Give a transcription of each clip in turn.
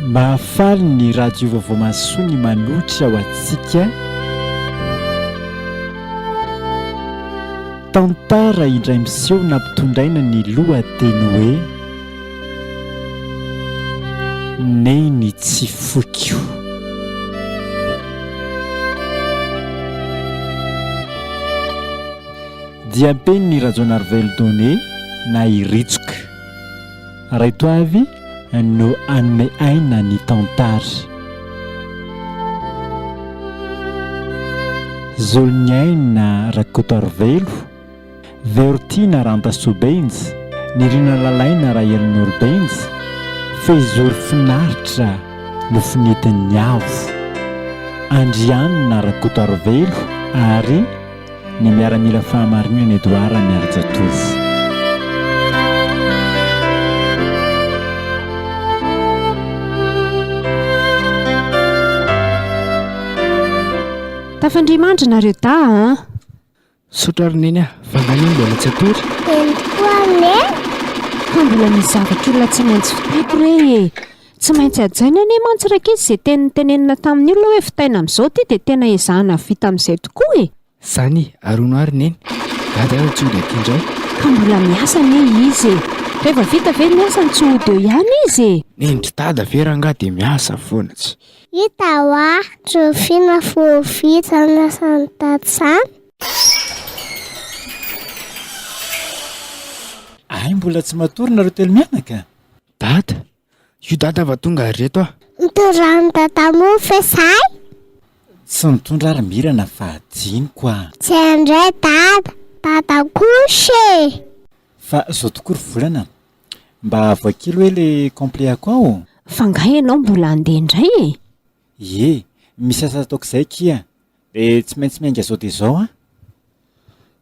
Mahafaly ny Radio Vaovao Mahasoa ny manolotra ho antsika tantara indray miseho nampitondraina ny lohateny hoe Neny tsy foiko. Diampenin'i Rajaonarivelo Donné na i Ritsoka. Raito avy no hanome aina ny tantara. Zoloniaina Rakotoarivelo, Verotiana Rantasoa Benja, Nirina Lalaina Rahelinoro Benja, Fehizoro Finaritra Nofinidin'ny Avo, Andrianina Rakotoarivelo ary Ny miaramila fahamarinana Edouard Miarijatovo. Tafandria-mandry nareo dahy an! Misaotra ry Neny a! Fa nga Neny mbola tsy hatory? Eny tokoa ry Neny! Fa mbola misy zavatr'olona tsy maintsy vitaiko re e! Tsy maintsy hajaina anie mantsy rankizy izay teny notenenina tamin'ny olona hoe vitaina amin'izao ity dia tena ezahana vita amin'izay tokoa e! Zany ary hono ary Neny, dada aza tsy hody aty indray. Ka mbola miasa anie izy e! Rehefa vita ve ny asany tsy hody eo ihany izy e! Neny ry dada ve rangaha dia miasa foana tsy. Hita hoa, Rahoviana vao vita ny asan'i dada izany? Hay mbola tsy matory nareo telomianaka? Dada, Io dada va tonga ary reto ah. Mitondra an'i dada mofo ve zahay? Tsy mitondra ary Mirana fa adinoko ah. Tsy hay indray dada, dada kosa e! Fa zao tokoa ry Volana, mba avoay kely hoe le complet ako ao? Fa nga ianao mbola handeha indray e? Ie, misy asa ataoko izay akia, de tsy maintsy miainga zao dia zao ah.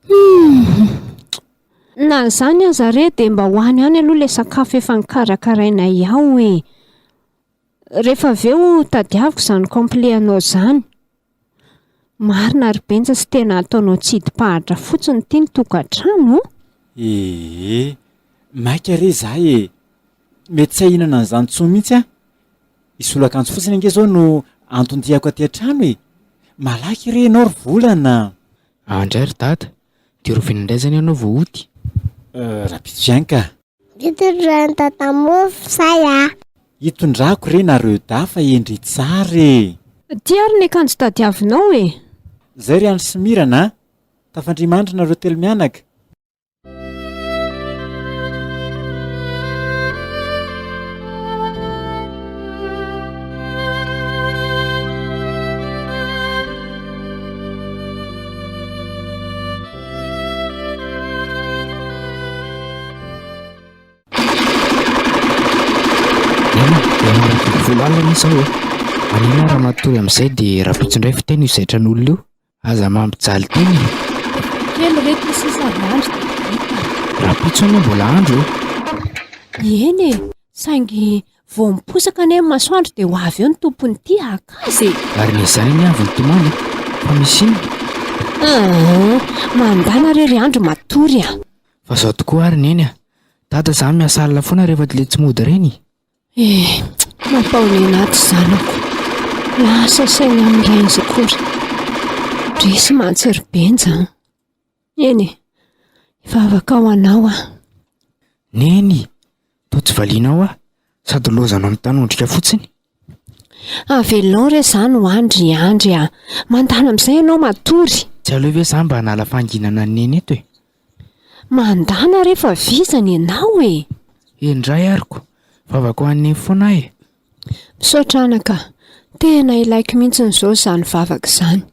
Humm. Na izany aza re dia mba ho any ihany aloha ilay sakafo efa nokarakarainay ao e. Rehefa avy eo tadiaviko izany complet anao izany. Marina ry Benja tsy tena ataonao tsidi-pahatra fotsiny ity ny tokantrano o. Ee, maika re za e! Mety tsy hahinana an'izany intsony mihitsy aho. Hisolo akanjo fotsiny ange izao no anton-diako aty an-trano e! Malaky re ianao ry Volana a! Andray ry dada, dia rovina indray zany ianao vao hody? Euh, rahampitso ihany ka! Hitondra an'i dada mofo zay a! Hitondrako re nareo dahy fa hendry tsara e! Ty ary ny akanjo tadiavinao e! Zay ry Andry sy Mirana a! Tafandria-mandry nareo telomianaka! Neny a, efa 11 alina anie izao e. Manina raha matory amin'izay dia rahampitso indray fiteny io zaitran'olona io. Aza mampijaly tena e! Kely re ty sisa ry Andry dia vita. Rahampitso anie mbola andro e! Eny e! Saingy vao miposaka anie ny masoandro dia ho avy eo ny tompon'ity haka azy e! Ary ny izany anie avy nitomany e! Fa misy inona? Aa! Mandàna re ry Andry matory a! Fa zao tokoa ary Neny a! Dada zany miasa alina foana rehefa le tsy mody ireny e! Eh, mampahonena ahy ty zanako. Lasa saina amin'ny rainy akory. Resy mantsy ry Benja an. Eny e, hivavaka ho anao aho. Neny, toa tsy valianao aho, sady lozanao mitanondrika fotsiny. Avelao re izany ho any ry Andry a! Mandàna amin'izay ianao matory. Tsy aleo ve za mba hanala fahanginana an'i Neny eto e? Mandàna re fa vizana ianao e! Eny indray ary ko! Vavaka ho an'i Neny foana aho e! Misaotra anaka a! Tena ilaiko mihitsy izao izany vavaka izany.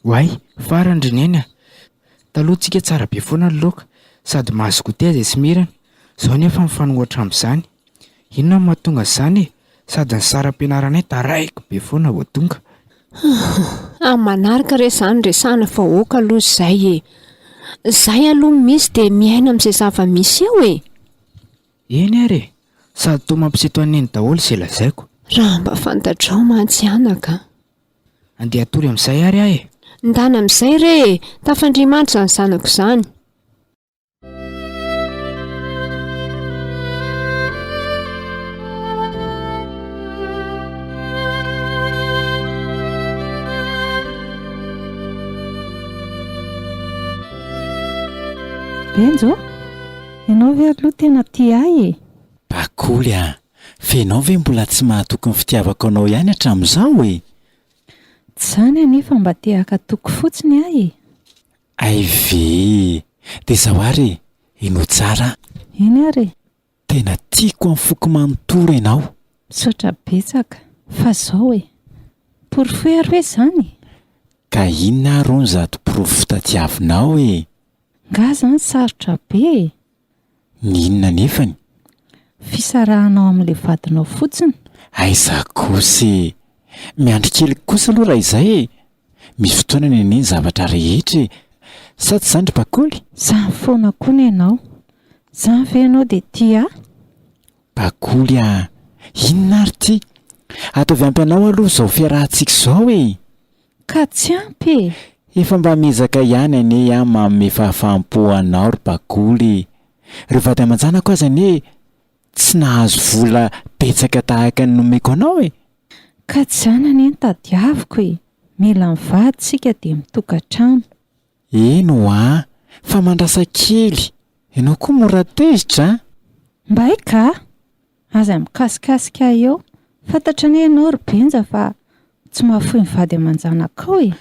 Oay! Farany ry Neny a! Taloha tsika tsara be foana ny laoka, sady mahazo goûter izay tsy mirana. Izao nefa mifanohitra amin'izany. Inona no mahatonga an'izany e? Sady ny saram-pianaranay taraiky be foana vao tonga. Amin'ny manaraka re izany resahana fa ok aloha izay e! Izay aloha no misy dia miaina amin'izay zava-misy eo e! Eny ary e! Sady toa mampisento an'i Neny daholo izay lazaiko. Raha mba fantatrao mantsy anaka an! Andeha hatory amin'izay ary aho e! Ndana amin'izay re e! Tafandria-mandry izany zanako izany. Benjo ô! Ianao ve aloha tena tia ahy e? Bakoly a! Fa ianao ve mbola tsy mahatoky ny fitiavako anao ihany hatramin'izao e? Tsy izany anie fa mba te haka toky fotsiny aho e! Hay ve e! Dia izao ary e! Henoy tsara an! Eny ary e! Tena tiako amin'ny foko manontolo ianao. Misaotra betsaka. Fa zao e. Porofoy ary hoe zany e? Ka inona ary hono izato porofo tadiavinao e? Nga zany sarotra be e? Ny inona anefany? Fisarahanao amin'ilay vadinao fotsiny. Aiza kosa e! Miandry kely kosa aloha raha izay e! Misy fotoanany anie ny zavatra rehetra e! Sa tsy izany ry Bakoly? Zany foana koa ny anao. Zany ve ianao dia tia ahy? Bakoly a! Inona ary ity? Ataovy ampy anao aloha izao fiarahantsika izao e! Ka tsy ampy e! Efa mba miezaka ihany anie aho manome fahafaham-po anao ry Bakoly e! Ireo vady aman-janako aza anie tsy nahazo vola betsaka tahaka ny nomeko anao e! Ka tsy izany anie no tadiaviko e! Mila mivady isika dia mitokantrano. Eny ho'a, fa mandrasa kely, ianao koa mora tezitra a! Mbay ka! Aza mikasikasika ahy eo, fantatra anie ianao ry Benja fa tsy mahafoy ny vady aman-janakao e!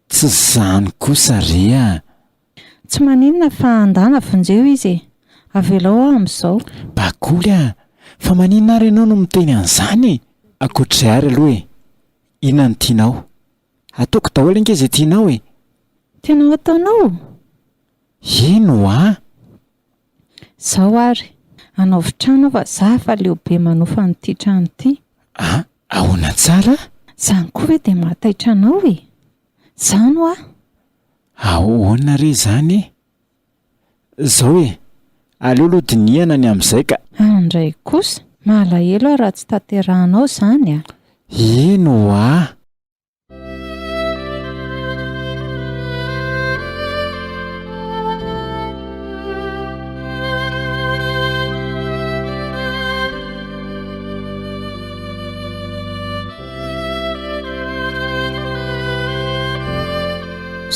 Tsy izany kosa re a! Tsy maninona fa andana vonjeo izy e! Avelao aho amin'izao. Bakoly a! Fa maninona ary ianao no miteny an'izany e? Ankoatr'izay ary aloha e! Inona no tianao? Ataoko daholo ange izay tianao e! Tena ho ataonao? Eny ho'a! Izao ary, anaovy trano aho fa za efa leo be manofa an'ity trano ity. A, ahoana tsara? Izany koa ve dia mahataitra anao e? Izany ho'a! Ahoana re izany e? Izao e, aleo aloha dinihana ny amin'izay ka. Andray kosa, malahelo aho raha tsy tanterahanao izany a! Eny ho'a!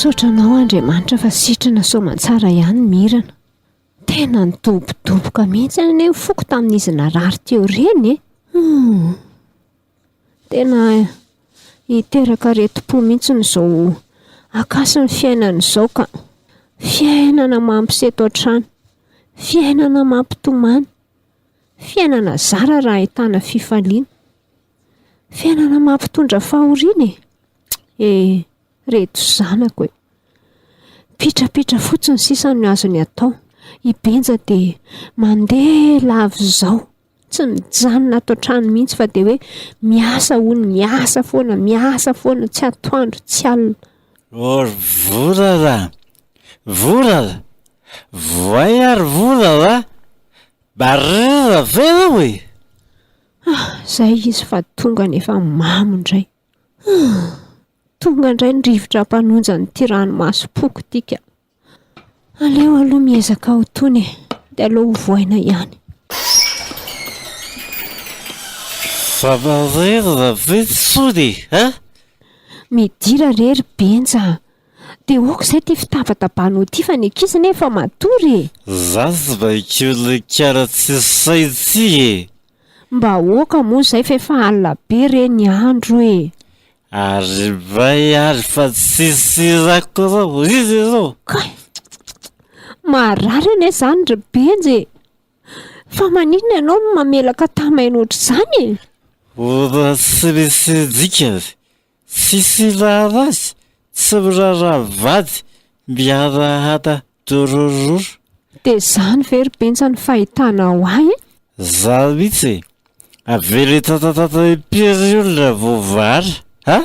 Misaotra anao Andriamanitra fa sitrana soamantsara ihany Mirana. Tena nidobodoboka mihitsy anie ny foko tamin'izy narary teo ireny e. Hum. Tena hiteraka aretim-po mihitsy izao akasin'ny fiainana izao ka. Fiainana mampiseto hatrany. Fiainana mampitomany. Fiainana zara raha ahitana fifaliana. Fiainana mampitondra fahoriana e. Eh, reto zanako e. Pitrapitra fotsiny sisa no azony atao. I Benja dia mandeha lava izao. Tsy mijanona ato an-trano mihitsy fa dia hoe miasa hono, miasa foana, miasa foana, tsy atoandro, tsy alina. Ô ry vorara a! Vorara! Voay ary vorara a! Barrrr ve reo e? Ah, zay izy fa tonga nefa mamo indray. Ah, tonga indray ny rivotra hampanonja an'ity ranomasom-poko ity ka. Aleo aloha miezaka ho tony e, dia aleo ho voaina ihany. Fa marina ve tsony e? Midira re ry Benja a! Dia ok izay ity fitabatabanao ity fa ny ankizy anie efa matory e! Za tsy mba hikiolona kara tsisy saina ity e! Mba ok moa izay fa efa alina be re ny andro e! Ary mbay ary fa tsisy irako reo izy ireo. Kay! Marary anie izany ry Benja e! Fa maninona ianao no mamelaka tamaina ohatr'izany e? Ora tsy misy dikany, tsisy ilana azy, tsy miraharaha vady, mihanahana dorororo. Dia izany ve ry Benja no fahitanao ahy e? Zany mihitsy e! Avela hitatatata impiry ny olona vao vary a!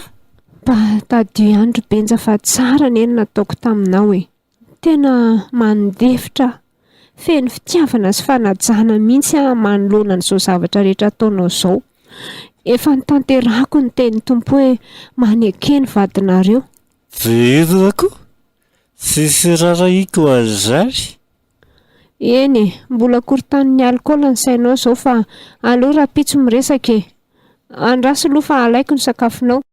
Mba tadidio ihany ry Benja fa tsara anie ny nataoko taminao e! Tena mandefitra aho, feno fitiavana sy fanajana mihitsy aho manoloana an'izao zavatra rehetra ataonao izao. Efa notanterahako ny tenin'ny Tompo hoe maneke ny vadinareo. Dia inona koa? Tsisy rarahiko an'izany. Eny e, mbola korontanin'ny alikaola ny sainao izao fa aleo rahampitso miresaka e. Andraso aloha fa alaiko ny sakafonao.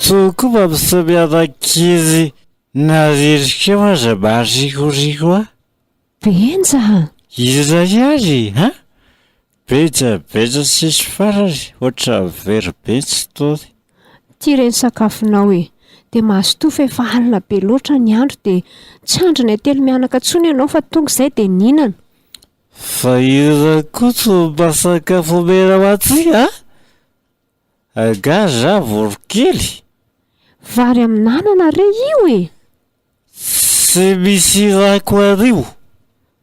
Toa koa mba miseho mianankizy na ririka eo aza maharikoriko ahy. Benja a! Iza ihany an? Benja benja tsisy farany, ohatran'ny very be tsy tony. Ty re ny sakafonao e! Dia mazotoa fa efa alina be loatra ny andro dia tsy andrinay telomianaka intsony ianao fa tonga izay dia nihinana. Fa inona koa no mba sakafo omena ho antsika a? Angaha za voronkely? Vary amin'anana re io e! Tsy misy irako an'io.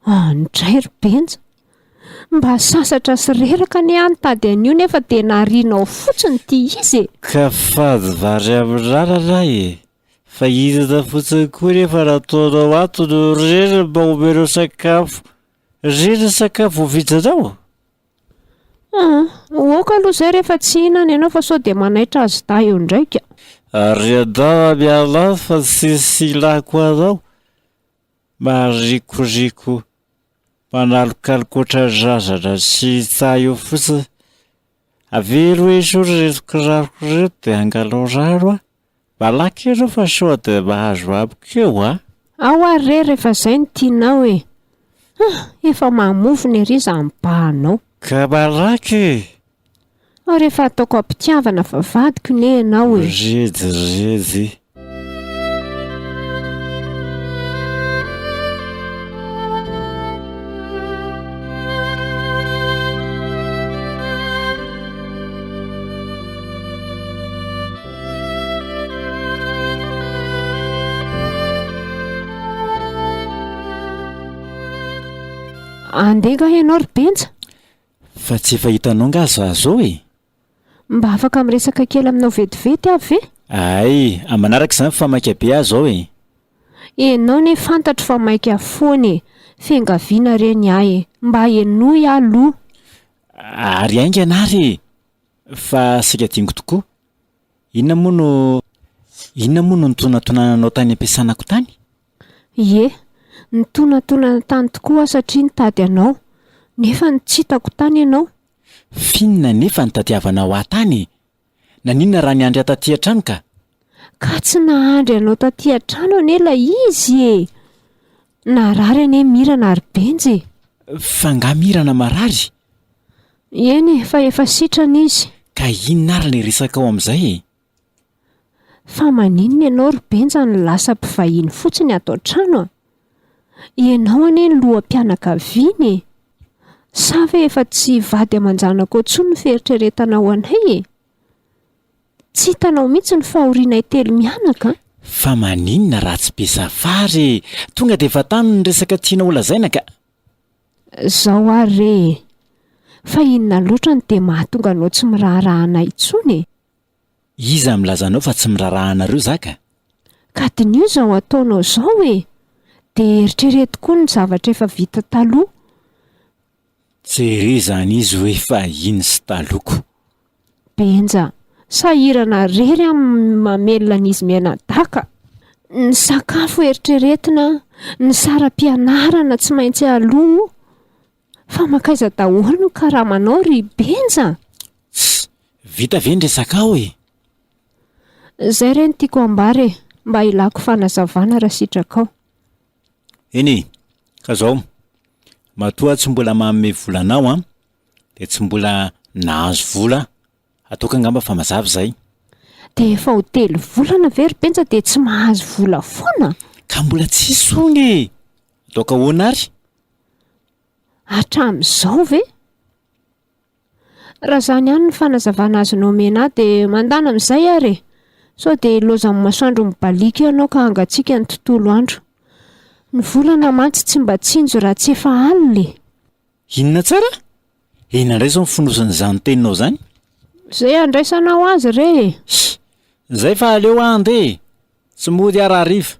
Any indray ry Benja. Mba sasatra sy reraka anie aho nitady an'io nefa dia narianao fotsiny ity izy e! Ka fady vary amin'anana e! Fa inona fotsiny koa nefa nataonao ato no reriny mba omenao sakafo? Reriny sakafo voavidinao? Aa, ok aloha izay rehefa tsy hihinana ianao fa sao dia manaitra azy dahy eo indray ka. Ary andahy miala any fa tsisy ilako anao. Marikoriko manalokaloka ohatran'ny razana tsy hita eo fotsiny. Avero esory ireto kiraroko ireto dia angalao rano aho. Malaky ianao fa sao dia mahazo amiko eo a! Ao ary re rehefa izay no tianao e! Hum! Efa mahamofona ery izany bahanao. Ka malaky e! Ao rehefa ataoko am-pitiavana fa vadiko ne ianao e! Redy redy. Andeha angaha ianao ry Benja? Fa tsy efa hitanao angaha za zao e? Mba afaka miresaka kely aminao vetivety aho ve? Hay, amin'ny manaraka izany fa maika be aho zao e! Ianao anie fantatro fa maika foana e! Fiangaviana re ny ahy e! Mba henoy aho aloha! Ary haingana ary e! Fa saika adinoko tokoa. Inona moa no inona moa no nitonatonananao tany am-piasanako tany? Ie, nitonatonana tany tokoa aho satria nitady anao, nefa tsy hitako tany ianao. F'inona anefa no tadiavanao ahy tany e? Naninona raha niandry ahy taty an-trano ka? Ka tsy nahandry anao taty an-trano anie ilay izy e! Narary anie Mirana ry Benja e! Fa nga Mirana marary? Eny e, fa efa sitrana izy. Ka inona ary ilay resakao amin'izay e? Fa maninona ianao ry Benja no lasa mpivahiny fotsiny ato an-trano a? Ianao anie ny loham-pianakaviana e! Sa ve efa tsy vady aman-janakao intsony ny fieritreretanao anay e? Tsy hitanao mihitsy ny fahorianay telomianaka an! Fa maninona raha tsy be safary e! Tonga dia vatano ny resaka tianao holazaina ka! Zao ary re e! Fa inona loatra no dia mahatonga anao tsy miraharaha anay intsony e? Iza milaza anao fa tsy miraharaha anareo za ka? Ka diniho izao ataonao izao e! Dia eritrereto koa ny zavatra efa vita taloha. Jereo izany izy hoe fahiny sy taloha. Benja, sahirana rery aho mamelona an'izy mianadaka. Ny sakafo eritreretina, ny saram-pianarana tsy maintsy aloa. Fa mankaiza daholo ny karamanao ry Benja? Tss! Vita ve ny resakao e? Izay re no tiako ambara e! Mba ilako fanazavana raha sitrakao. Eny e! Ka zao, matoa aho tsy mbola manome vola anao an, dia tsy mbola nahazo vola aho, ataoko angamba fa mazava izay. Dia efa ho telo volana ve ry Benja dia tsy mahazo vola foana? Ka mbola tsisy hono e! Ataoko ahoana ary? Hatramin'izao ve? Raha izany ihany ny fanazavana azonao omena ahy dia mandàna amin'izay ary e! Sao dia ilaozan'ny masoandro mibaliaka eo ianao ka hangatsiaka ny tontolo andro. Ny volana mantsy tsy mba tsinjo raha tsy efa alina e! Inona tsara? Inona indray izao ny fonosin'izany teninao izany? Izay andraisanao azy re e! Hi! Izay fa aleo aho handeha e! Tsy mody aho rahariva.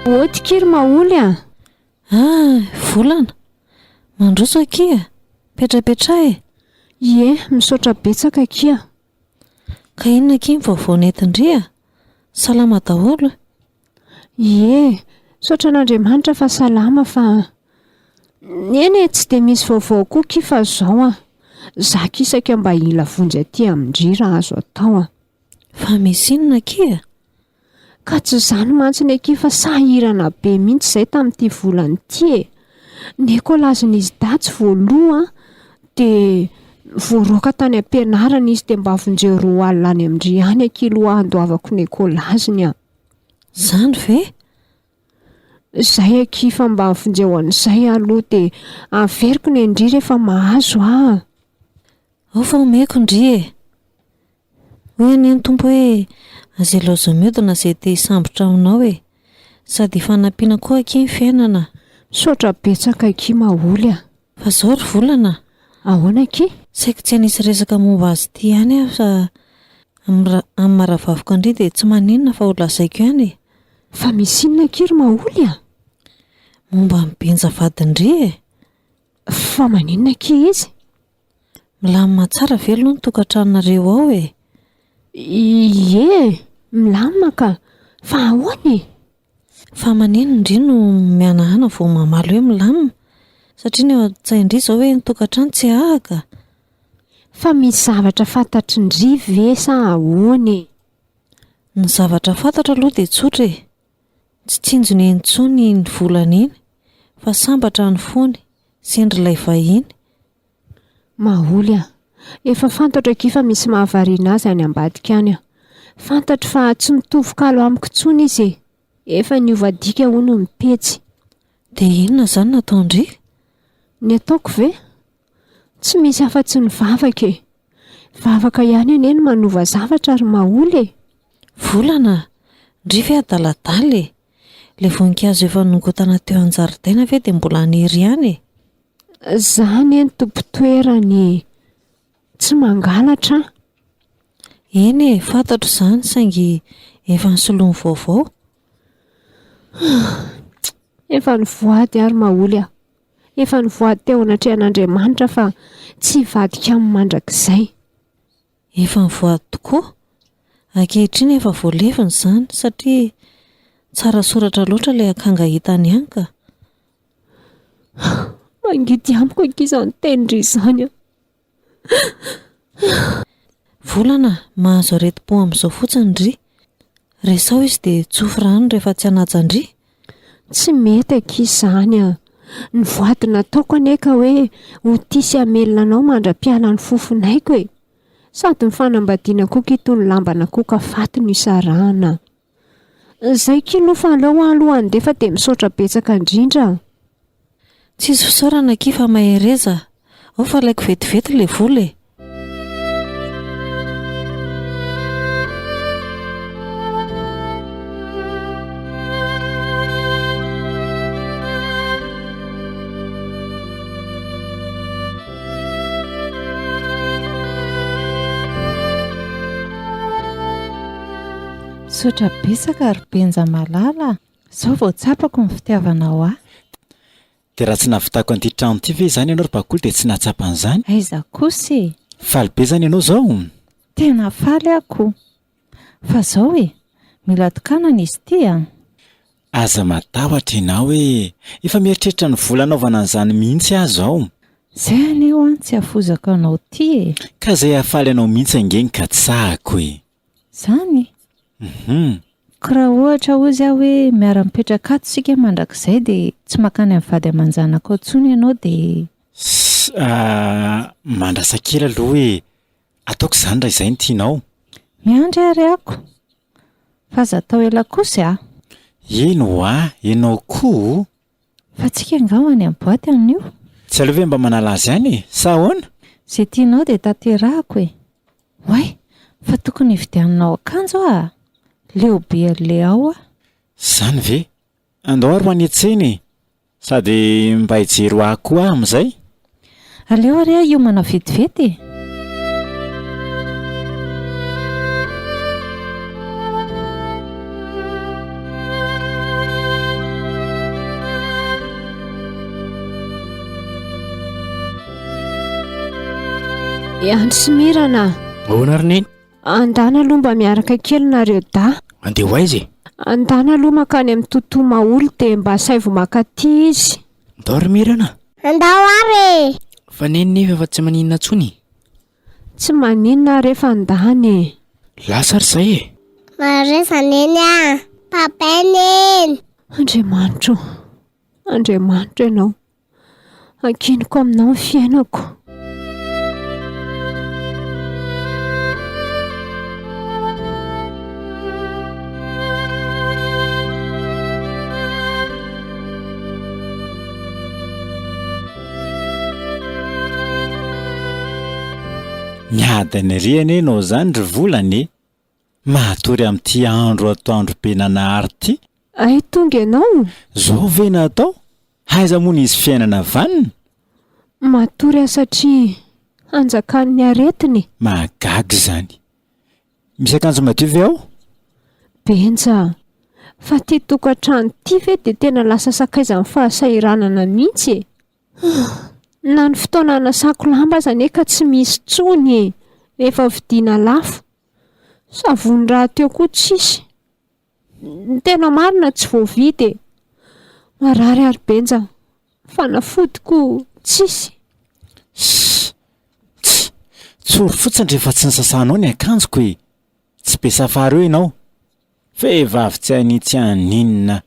Ôty ki ry Maholy a! Ah, volana! Mandroso akia! Petrapetraha e! Ie, misaotra betsaka akia! Ka inona akia ny vaovao nentin-dry a? Salama daholo? Ie, misaotra an'Andriamanitra fa salama fa. Eny e, tsy dia misy vaovao koa kia fa zao an. Za kia saika mba hila vonjy aty amin-dry raha azo atao an. Fa misy inona akia? Ka tsy izany mantsy ny akia fa sahirana be mihitsy izay tamin'ity volana ity e. Ny ekolazin'izy dahy tsy voaloa an, dia voaroaka tany am-pianarana izy dia mba vonjeo 20 any amin-dry any akia aloha handoavako ny ekolaziny an. Zany ve? Zay akia fa mba vonjeo an'izay aloha dia averiko ny an-dry rehefa mahazo aho. Ao fa omeko ndry e! Hoy anie ny Tompo hoe aza ilaoza miodina izay te hisambotra aminao e! Sady ifanampiana koa akia ny fiainana. Misaotra betsaka akia Maholy a! Fa zao ry Volana a! Ahoana akia? Saiky tsy hanisy resaka momba azy ity ihany aho fa amin'ny maha rahavaviko an-dry dia tsy maninona fa ho lazaiko ihany e! Fa misy inona akia ry Maholy a? Momba an'i Benja vadin-dry e! Fa maninona akia izy? Milamina tsara ve aloha ny tokantranonareo ao e? Ie e! Milamina ka! Fa ahoana e? Fa maninona ndry no mihanahana vao mamaly hoe milamina? Satria ny ao an-tsain-dry izao hoe ny tokantrano tsy ahaka. Fa misy zavatra fantatry ndry ve sa ahoana e? Ny zavatra fantatro aloha dia tsotra e! Tsy tsinjony intsony iny volana iny fa sambatra ny fony sendra ilay vahiny. Maholy a! Efa fantatro akia fa misy mahavariana azy any ambadika any a! Fantatro fa tsy mitovy kalo amiko intsony izy e! Efa niova dika hono ny pejy. Dia inona izany no ataon-dry? Ny ataoko ve? Tsy misy afa-tsy ny vavaka e! Vavaka ihany anie no manova zavatra ry Maholy e! Volana a! Ndry ve adaladala e! Ilay voninkazo efa nongotana teo an-jaridaina ve dia mbola haniry ihany e? Za anie ny tompon-toerana e! Tsy mangalatra aho. Eny e, fantatro izany saingy efa nisoloany vaovao. Efa nivoady aho ry Maholy a! Efa nivoady teo anatrehan'Andriamanitra fa tsy hivadika aminy mandrakizay. Efa nivoady tokoa. Ankehitriny efa voalevina izany satria tsara soratra loatra ilay akanga hitany ihany ka. Mangidy amiko ankia izany tenin-dry izany an! Volana, mahazo aretim-po amin'izao fotsiny ndry. Resaho izy dia tsofy rano rehefa tsy hanaja an-dry. Tsy mety akia izany an! Ny voady nataoko anie ka hoe ho tia sy hamelona anao mandra-piala ny fofon'aiko e! Sady ny fanambadiana koa kia toy ny lamban'akoho ka faty no isarahana. Zay kia aloha fa aleo aho aloha handeha fa dia misaotra betsaka indrindra a! Tsisy fisaorana akia fa mahereza a! Ao fa alaiko vetivety le vola e! Misaotra betsaka ry Benja malala a! Izao vao tsapako ny fitiavanao ahy. Dia raha tsy nahavitako an'ity trano ity ve izany ianao ry Bakoly dia tsy nahatsapa an'izany? Aiza kosa e! Faly be izany ianao izao? Tena faly aho ko! Fa izao e! Mila tokanana izy ity an! Aza matahotra ianao e! Efa mieritreritra ny vola hanaovana an'izany mihitsy aho izao. Izay anie hoa no tsy hafozako anao ity e! Ka izay hahafaly anao mihitsy ange ny katsahako e! Izany? Hum. Ko raha ohatra hozy aho hoe miara-mipetraka ato isika mandrakizay dia tsy mankany amin'ny vady aman-janakao intsony ianao dia. S, ah, mandrasa kely aloha e! Ataoko izany raha izay no tianao. Miandry ary ako. Fa aza atao ela kosa a! Eny hoa, ianao koa o! Fa tsika angaha ho any amin'ny boite amin'io? Tsy aleo ve mba manala azy any e? Sa ahoana? Izay tianao dia tanterahako e! Oay! Fa tokony hividiananao akanjo aho a! Leo be an'ilay ao aho. Izany ve? Andao ary ho any an-tsena e! Sady mba hijery ho ahy koa aho amin'izay. Aleo ary aho hiomana vetivety e! Andry sy Mirana a! Ahoana ry Neny? Andana aloha mba miaraka kely nareo dahy. Andeha ho aiza e? Andana aloha mankany amin'i Toto Maholy dia mba asaivo mankaty izy. Ndao ry Mirana a! Andao ary e! Fa neny nefa efa tsy maninona intsony e! Tsy maninona ary efa ndany e! Lasa ary izay e! Mahareza neny a! Babay neny! Andriamanitra o! Andriamanitra ianao. Ankiniko aminao ny fiainako. Miadana ery anie ianao izany ry Volana e! Matory amin'ity andro atoandro be nanahary ity? Hay tonga ianao? Zao ve no atao? Aiza moa nisy fiainana vanona? Matory aho satria hanjakan'ny aretina e! Mahagaga izany. Misy akanjo madio ve ao? Benja, fa ity tokantrano ity ve dia tena lasa sakaizan'ny fahasahiranana mihitsy e! Na ny fotoana hanasako lamba aza anie ka tsy misy intsony e! Efa vidiana lafo. Savony rahateo koa tsisy. Ny tena marina tsy voavidy e! Marary ary Benja. Fanafody koa tsisy. Ssss! Tsia! Tsory fotsiny rehefa tsy nisasanao ny akanjoko e! Tsy be safary eo ianao. Vehivavy tsy hanitsy haninona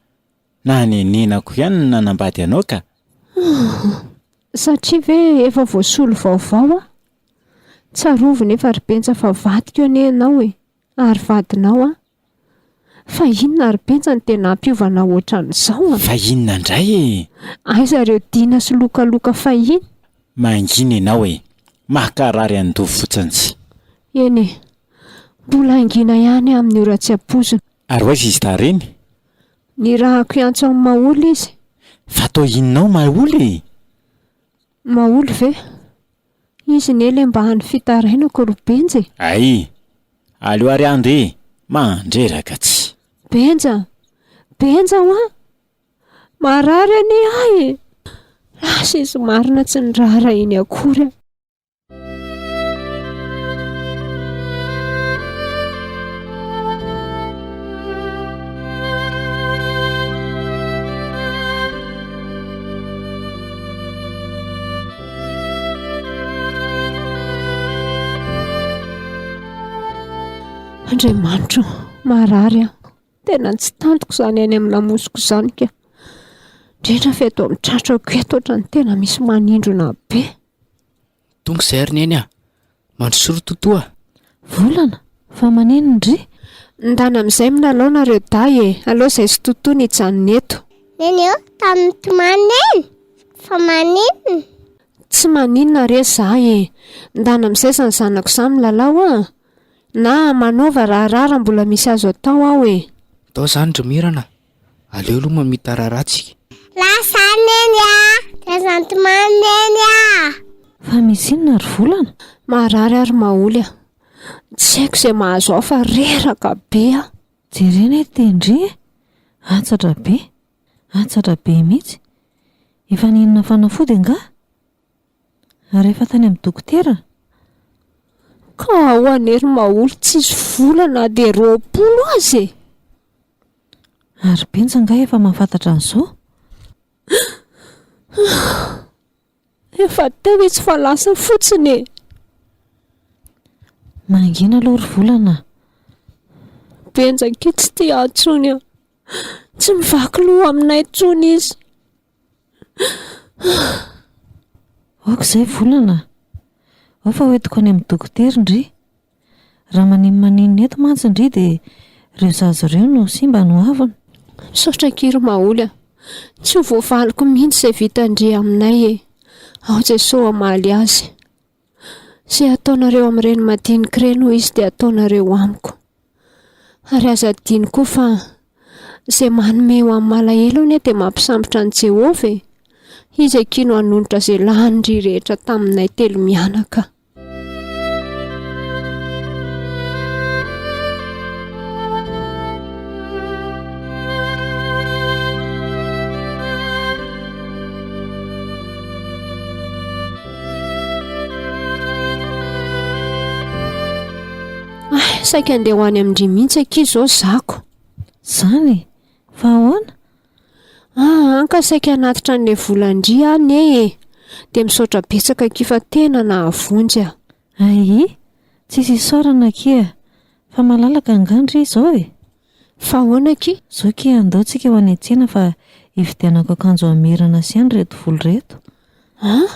Nanenenako ihany ny nanambady anao ka. Satria ve efa voasolo vaovao aho? Tsarovy nefa ry Benja fa vadiko anie ianao e, ary vadinao aho. Fa inona ry Benja no tena hampiova anao ohatran'izao a? Fa inona indray e? Aiza ireo dina sy lokaloka fahiny? Mangina ianao e! Makarary an-doha fotsiny tsy. Eny e, mbola hangina ihany aho amin'ny ora tsy ampoizina. Ary ho aiza izy tareny? Nirahako hiantso an'i Maholy izy. Fa atao inona ao Maholy e? Maholy ve? Izy ne le mba hany fitarainako ry Benja e! Ay! Aleo ary handeha e! Mandreraka tsy. Benja! Benja hoa! Marary anie ahy e! Lasa izy marina tsy niraharahiany akory aho. Andriamanitro, marary aho. Tena tsy tantiko izany any amin'ny lamosiko izany ka. Indrindra fa eto amin'ny tratrako eto ohatran'ny tena misy manindrona be. Tonga izay ry Neny a! Mandrosoa ry Totoa a! Volana, fa maninona ndry? Ndana amin'izay milalao nareo dahy e! Aleo izay sy Totoa ny hijanona eto. Neny ô, tany mitomany Neny, fa maninona? Tsy maninona re za e! Ndana amin'izay izany zanako izany milalao a! Na manaova raharaha raha mbola misy azo atao aho e! Ndao izany ry Mirana a! Aleo aloha mamita raharaha tsika. Lasa Neny a! Lasa nitomany Neny a! Fa misy inona ry Volana? Marary aho ry Maholy a! Tsy haiko izay mahazo ahy fa reraka be aho. Jerena ity ndry e! Hatsatra be! Hatsatra be mihitsy! Efa nihinana fanafody angaha? Ary efa tany amin'ny dokotera? Ka ao anie ry Maholy tsisy vola na dia 20 aza e! Ary Benja angaha efa mahafantatra an'izao? Efa teo izy fa lasa fotsiny e! Mangina aloha ry Volana a! Benja ankia tsy tia ahy intsony an! Tsy mivaky loha aminay intsony izy. Aoka izay Volana a! Ao fa hoentiko any amin'ny dokotera ndry. Raha maninomaninona eto mantsy ndry dia ireo zaza ireo no simba ny hoaviny. Misaotra akia ry Maholy a! Tsy ho voavaliko mihitsy izay vitan-dry aminay e! Ao Jesoa hamaly azy. Izay ataonareo amin'ireny madinika ireny hoy izy dia ataonareo amiko. Ary aza adino koa fa izay manome ho an'ny malahelo anie dia mampisambotra an'i Jehovah e! Izy akia no hanonitra izay lanin-dry rehetra taminay telo mianaka. Ay, saika andeha ho any amin-dry mihitsy akia izao zako. Zany e! Fa ahoana? Aa ka saika hanatitra an'ilay volan-dry aho anie e! Dia misaotra betsaka akia fa tena nahavonjy aho. Aii! Tsisy isaorana akia fa malalaka angaha ndry izao e! Fa ahoana akia? Zao akia andao tsika ho any an-tsena fa hividianako akanjo hamerana sy any ireto volo ireto. An!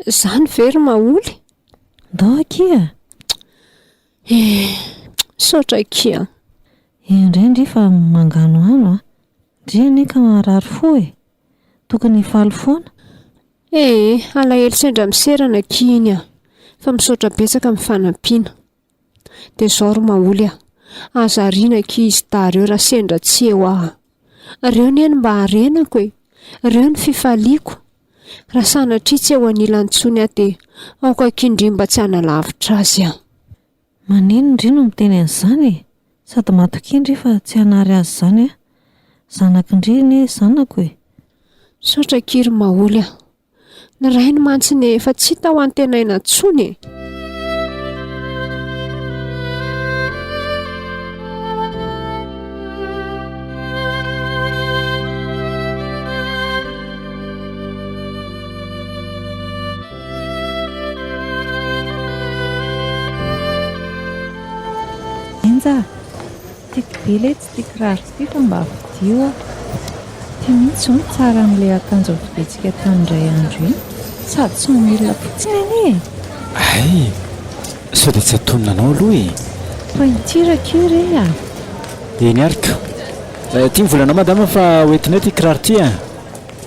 Zany ve ry Maholy? Ndao akia! Eh! Misaotra akia. Eo indray ndry fa manganohano a! Ndry anie ka marary fo e! Tokony hifaly foana. Eh! Alahelo sendra miserana akia iny a! Fa misaotra betsaka amin'ny fanampiana. Dia izao ry Maholy a! Aza ariana akia izy dahy ireo raha sendra tsy eo aho a! Reo anie no mba harenako e! Reo no fifaliako! Raha sanatria tsy eo anilany intsony aho dia aoka akia ndry mba tsy hanalavitra azy aho. Manino ndry no miteny an'izany e! Sady matokia ndry fa tsy hanary azy izany aho. Zanak'i ndry anie zanako e! Misaotra akia ry Maholy a! Ny rainy mantsy ne efa tsy hita ho antenaina intsony e! Enja a! Tiako be letsy ity kiraro ity fa mba vidio aho. Ity mihitsy izao no tsara amin'ilay akanjo novidintsika tamin'indray andro iny. Sady cent mille fotsiny anie e! Hay! Sao dia tsy antonona anao aloha e! Pointure akia re a! Eny ary ko! Ity ny volanao madama fa hoentinay ity kiraro ity a!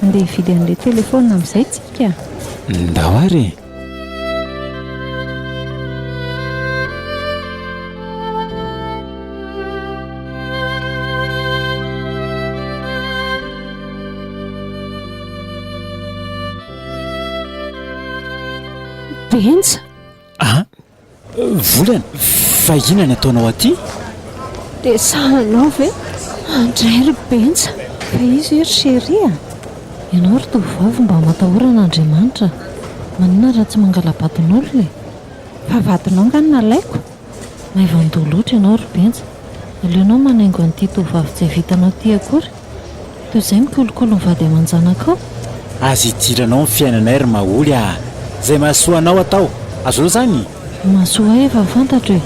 Andeha hividy an'ilay telefaonina amin'izay tsika. Ndao ary e! Benja! An! Volana, fa inona no ataonao aty? Dia sahanao ve? Andray ry Benja! Fa iza io ry chérie a? Ianao ry tovovavy mba matahora an'Andriamanitra a! Maninona raha tsy mangala-badin'olona e? Fa vadinao nga no nalaiko? Maivan-doha loatra ianao ry Benja. Aleonao manaingo an'ity tovovavy tsy vitanao ity akory, toy izay mikolokolo ny vady aman-janakao. Aza idiranao ny fiainanay ry Maholy a! Izay mahasoa anao atao. Azonao izany? Ny mahasoa ahy efa fantatro e!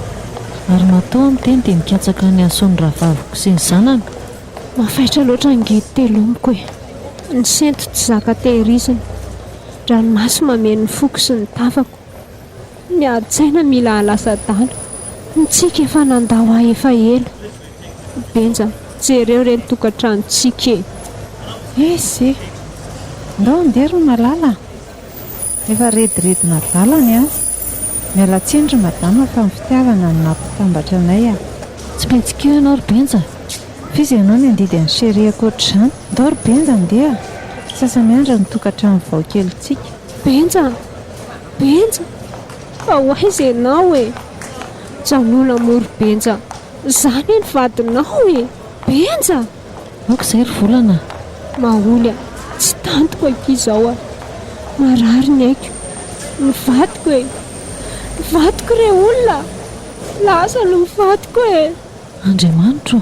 Ary matoa aho miteny dia mikatsaka ny hahasoa ny rahavaviko sy ny zanany. Mafaitra loatra ny ngedy telomiko e! Ny sento tsy zaka tehirizina. Ranomaso mameno ny foko sy ny tavako. Ny adin-tsaina mila hahalasa adala. Ny tsiky efa nandao ahy efa ela. Benja, jereo re ny tokantranontsika e! Esy e! Ndao andeha ry malala a! Efa rediredin'adala ny azy. Miala tsiny ry madama fa ny fitiavana no nampitambatra anay a! Tsy mpitsikio ianao ry Benja. F'iza ianao ny handidy an'i chérie ankoatr'izany? Ndao ry Benja andeha a! Sasa-miandry ny tokantrano vao kelintsika. Benja a! Benja! Fa ho aiza ianao e? Janona moa ry Benja, za anie ny vadinao e! Benja! Aoka izay ry Volana a! Maholy a! Tsy tantiko akia izao a! Marary ny aiko! Ny vadiko e! Ny vadiko re olona a! Lasa ny vadiko e! Andriamanitro o!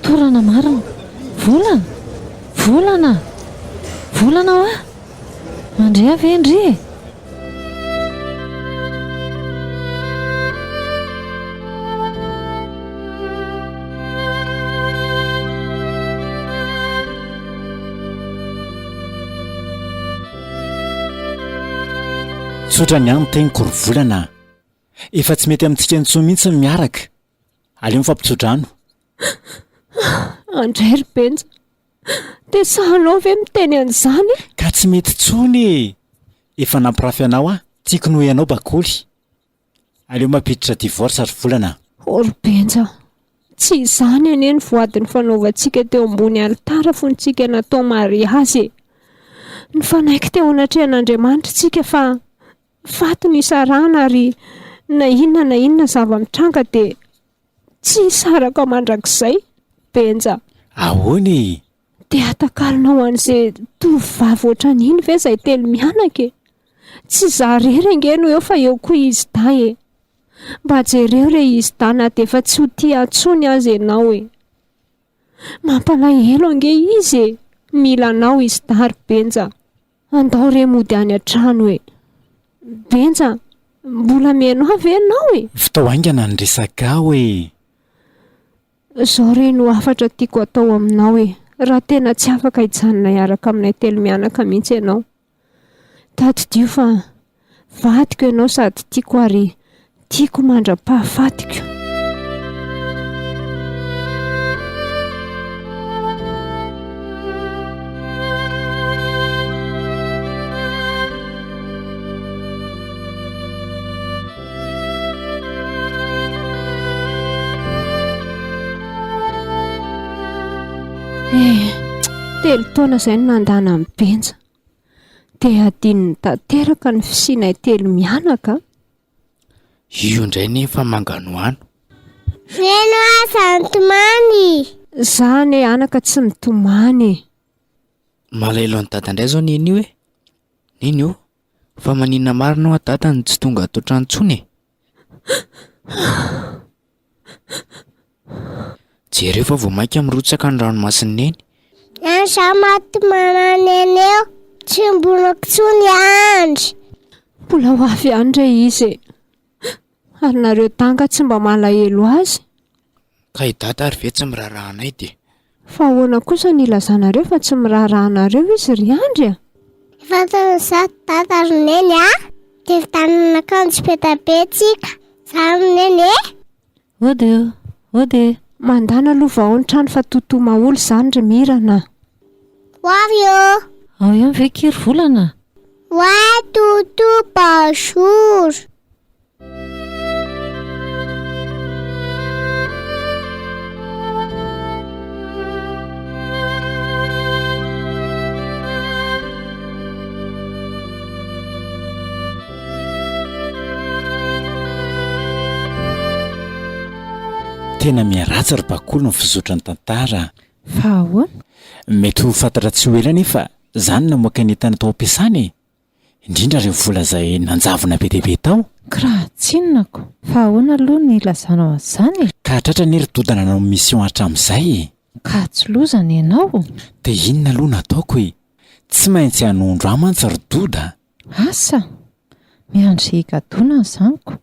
Torana marina! Volana! Volana! Volana hoa! Mandrea ve ndry e? Tsotra ny ahy ny teniko ry volana a! Efa tsy mety amintsika intsony mihitsy ny miaraka. Aleo mifampitsodrano. Andray ry Benja, Dia sahanao ve miteny an'izany e? Ka tsy mety intsony e! Efa nampirafy anao aho, tiako noho ianao bakoly. Aleo mampiditra divorce ry volana a! Oh ry Benja, tsy izany anie ny voady nifanaovantsika teo ambony alitara fony tsika natao mariazy e! Nifanaiky teo anatrehan'Andriamanitra tsika fa faty no hisarahana ary na inona na inona zava-mitranga dia Tsy hisaraka mandrakizay, Benja. Ahoana e? Dia hatakalonao an'izay tovovavy ohatran'iny ve izay telomianaka e? Tsy izaho irery ange no eo fa eo koa izy dahy e! Mba jereo re izy dahy na dia efa tsy ho tia ahy intsony aza ianao e! Mampalahelo ange izy e! Mila anao izy dahy ry Benja. Andao re mody any an-trano e! Benja, mbola mihaino ahy ve ianao e? Vitao haingana ny resakao e! Izao re no hafatra tiako atao aminao e, raha tena tsy afaka hijanona hiaraka aminay telomianaka mihitsy ianao, tadidio fa vadiko ianao sady tiako ary tiako mandra-pahafatiko. Eh, telo taona izay no nandana an'i Benja. Dia hadinony tanteraka ny fisianay telo mianaka. Io indray nefa manganohano. Neno aza nitomany. Za anie anaka tsy mitomany e. Malahelo an'i dada indray zao neny io e. Neny ô, Fa maninona marina hoa dada no tsy tonga ato an-trano intsony e? Jereo fa vao mainka mirotsaka ny ranomasin'i Neny. Any za maty manana Neny eo, tsy mbola intsony Andry. Mbola ho avy ihany re izy e. Ary nareo danga tsy mba malahelo azy? Ka i dada ary ve tsy miraharaha anay dia. Fa ahoana kosa no ilazanareo fa tsy miraharaha anareo izy ry Andry a? Efa taona za dada ry neny a! Dia vitanana akanjo be da be tsika, za ry neny e! Ody o! Ody e! Mandana aloha vao ao ny trano fa toto maholy izany ry Mirana a! Ho avy ô! Ao ihany ve ki ry Volana? Ouais toto bonjour! Tena miharatsy ry Bakoly ny fizotran'ny tantara a! Fa ahoana? Mety ho fantatra tsy ho ela anefa zany namoaka ny entana tao am-piasana e! Indrindra ireo vola izay nanjavona be dia be tao. Kiraha tsinona ko! Fa ahoana aloha ny ilazanao an'izany e? Ka tratra anie ry Doda nanao mission hatramin'izay e! Ka tsy loza ny anao? Dia inona aloha no ataoko e? Tsy maintsy hanondro ahy mantsy ry Doda a! Asa! Miandry higadona ny zaniko.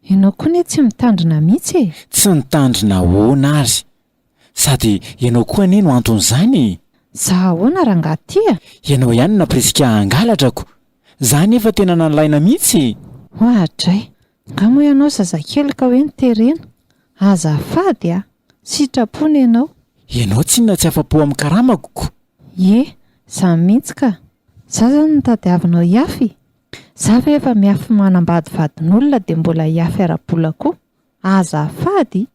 Ianao koa anie tsy mitandrina mihitsy e! Tsy nitandrina ahoana ary? Sady ianao koa anie no anton'izany e! Za ahoana rangahy ty a? Ianao ihany no nampirisika ahy hangalatra ko! Za anefa tena nalaina mihitsy e! Oadray! Nga moa ianao zazakely ka hoe noterena? Azafady a! Sitrapony ianao. Ianao tsinona tsy afa-po amin'ny karamako ko! Ie, zany mihitsy ka! Za zany no tadiavinao hiafy? Za ve efa miafy manambady vadin'olona dia mbola hiafy ara-bola koa? Azafady!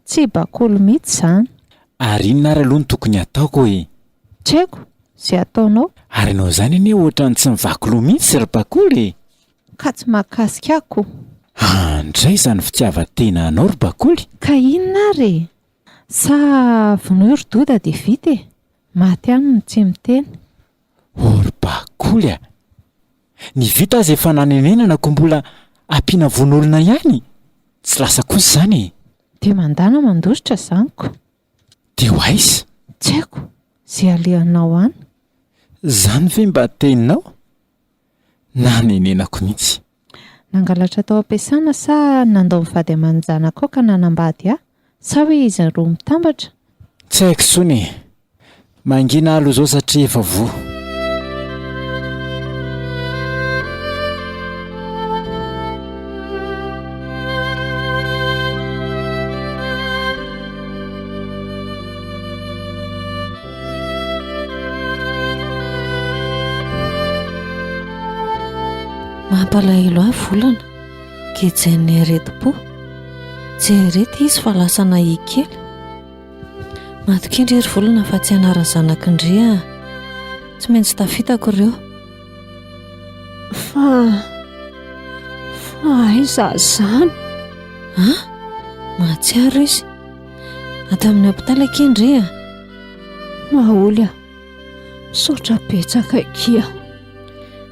Tsy bakoly mihitsy izany. Ary inona ary aloha no tokony hataoko e? Tsy haiko izay hataonao. Ary ianao izany anie ohatran'ny tsy mivaky loha mihitsy ry bakoly e! Ka tsy mahakasika ahy ko. Andray izany fitiavan-tena anao ry bakoly. Ka inona ary e? Sa vonoy ry Doda dia vita e? Maty ihany ny tsy miteny. O ry bakoly a! Ny vita aza efa nanenenana ko mbola ampiana vono olona ihany? Tsy lasa kosa izany e! Dia mandana mandositra izany ko! Dia ho aiza? Tsy haiko, izay alehanao any. Izany ve mba teninao? Nanenenako mihitsy. Nangalatra tao am-piasana sa nandao ny vady aman-janakao ka nanambady ahy? Sa hoe izy roa mitambatra? Tsy haiko intsony e! Mangina aho aloha izao satria efa voa. Mampalahelo ahy volana, gejain'ny aretim-po. Jerety izy fa lasa nahia kely. Matokia ndry ry volana fa tsy hanara zanaky ndry ah. Tsy maintsy tafitako ireo. Fa fa aiza izany? Ah, mahatsiaro izy. Ato amin'ny hopitaly akia ndry ah. Maholy ah. Misaotra betsaka akia.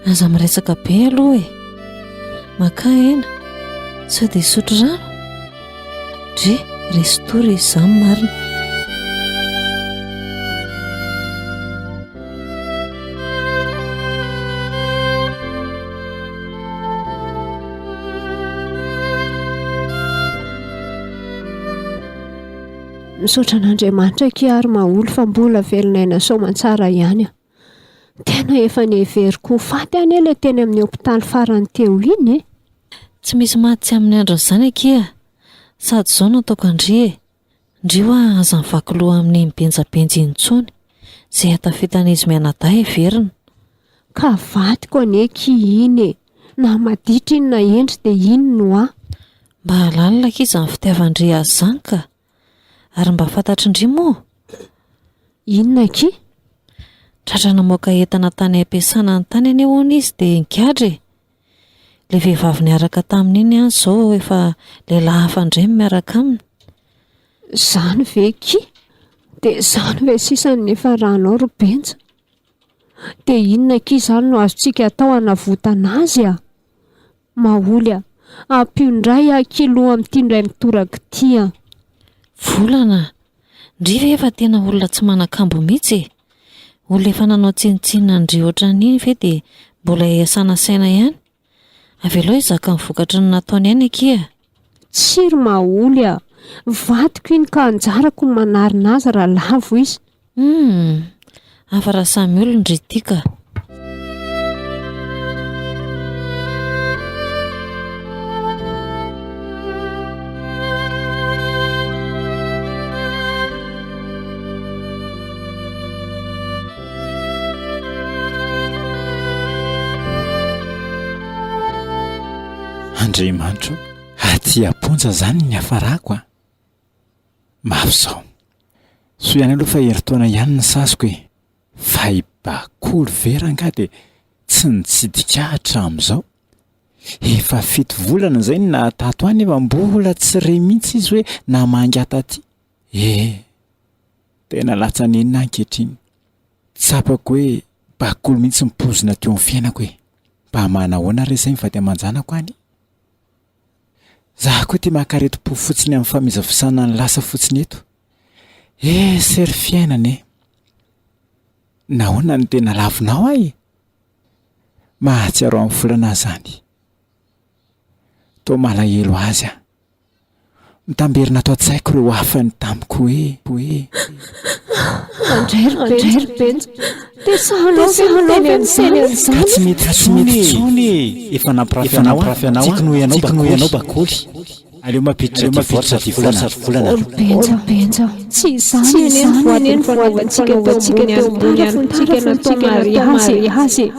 Aza miresaka be aloha e. Makà aina. Sao dia hisotro rano? Dry, resin-tory izy izany marina. Misaotra an'Andriamanitra akia ary Maholy fa mbola velon'aina soamantsara ihany aho. Tena efa neveriko ho faty anie ilay teny amin'ny hopitaly farany teo iny e! Tsy misy maty tsy amin'ny andron'izany akia! Sady izao no ataoko an-dry e! Ndry hoa aza mivaky loha amin'iny benjabenja iny intsony! Izay hatafitan'izy mianadahy heverina. Ka vadiko anie ki iny e! Na maditra iny na hendry dia iny no ahy. Mba lalina akia izany fitiavan-dry azy izany ka! Ary mba fantatry ndry moa? Inona akia? Tratra namoaka entana tany am-piasana any tany anie hono izy dia nigadra e! Ilay vehivavy niaraka taminy iny ihany izao efa lehilahy hafa indray no miaraka aminy. Izany ve akia? Dia izany ve sisa no nifaranao ry Benja? Dia inona akia izany no azontsika atao hanavotana azy a? Maholy a! Ampio indray aho kilo amin'ity indray mitoraka ity a! Volana a! Ndry ve efa tena olona tsy manan-kambo mihitsy e? Olona efa nanao tsinontsinona an-dry ohatran'iny ve dia mbola iasana saina ihany? Avelao hizaka ny vokatry ny nataony ihany akia a! Tsia ry Maholy a! Vadiko iny ka anjarako ny manarina azy raha lavo izy. Humm! Hafa raha samy olona ry ity ka! Andriamanitro, aty am-ponja izany ny niafarako a! Mafy izao. Soa ihany aloha fa herintaona ihany ny saziko e! Fa i Bakoly ve rangahy dia tsy nitsidika ahy hatramin'izao? Efa fito volana izay no nahatato ahy nefa mbola tsy re mihitsy izy hoe namangy ahy taty. Eh! Tena latsa-nenina aho ankehitriny. Tsapako hoe Bakoly mihitsy ny poizina teo amin'ny fiainako e! Mba manahoana re izay ny vady aman-janako any? Za koa ty maka aretim-po fotsiny amin'ny famizavizana ny lasa fotsiny eto. Eh, sery fiainana e! Nahoana no tena lavinao ahy e? Mahatsiaro an'i Volana aho zany. Toa malahelo azy aho. Mitamberina ato an-tsaiko ireo hafany tamiko hoe hoe. Andray ry Benja, dia sahanao ve miteny an'izany? Ka tsy mety intsony e! Efa nampirafy anao aho, tiako noho ianao bakoly. Aleo mampiditra divorce ry volana. Ry Benja, Benja, tsy izany anie ny voady nifanaovantsika teo ambony alitara fony tsika natao mariazy e!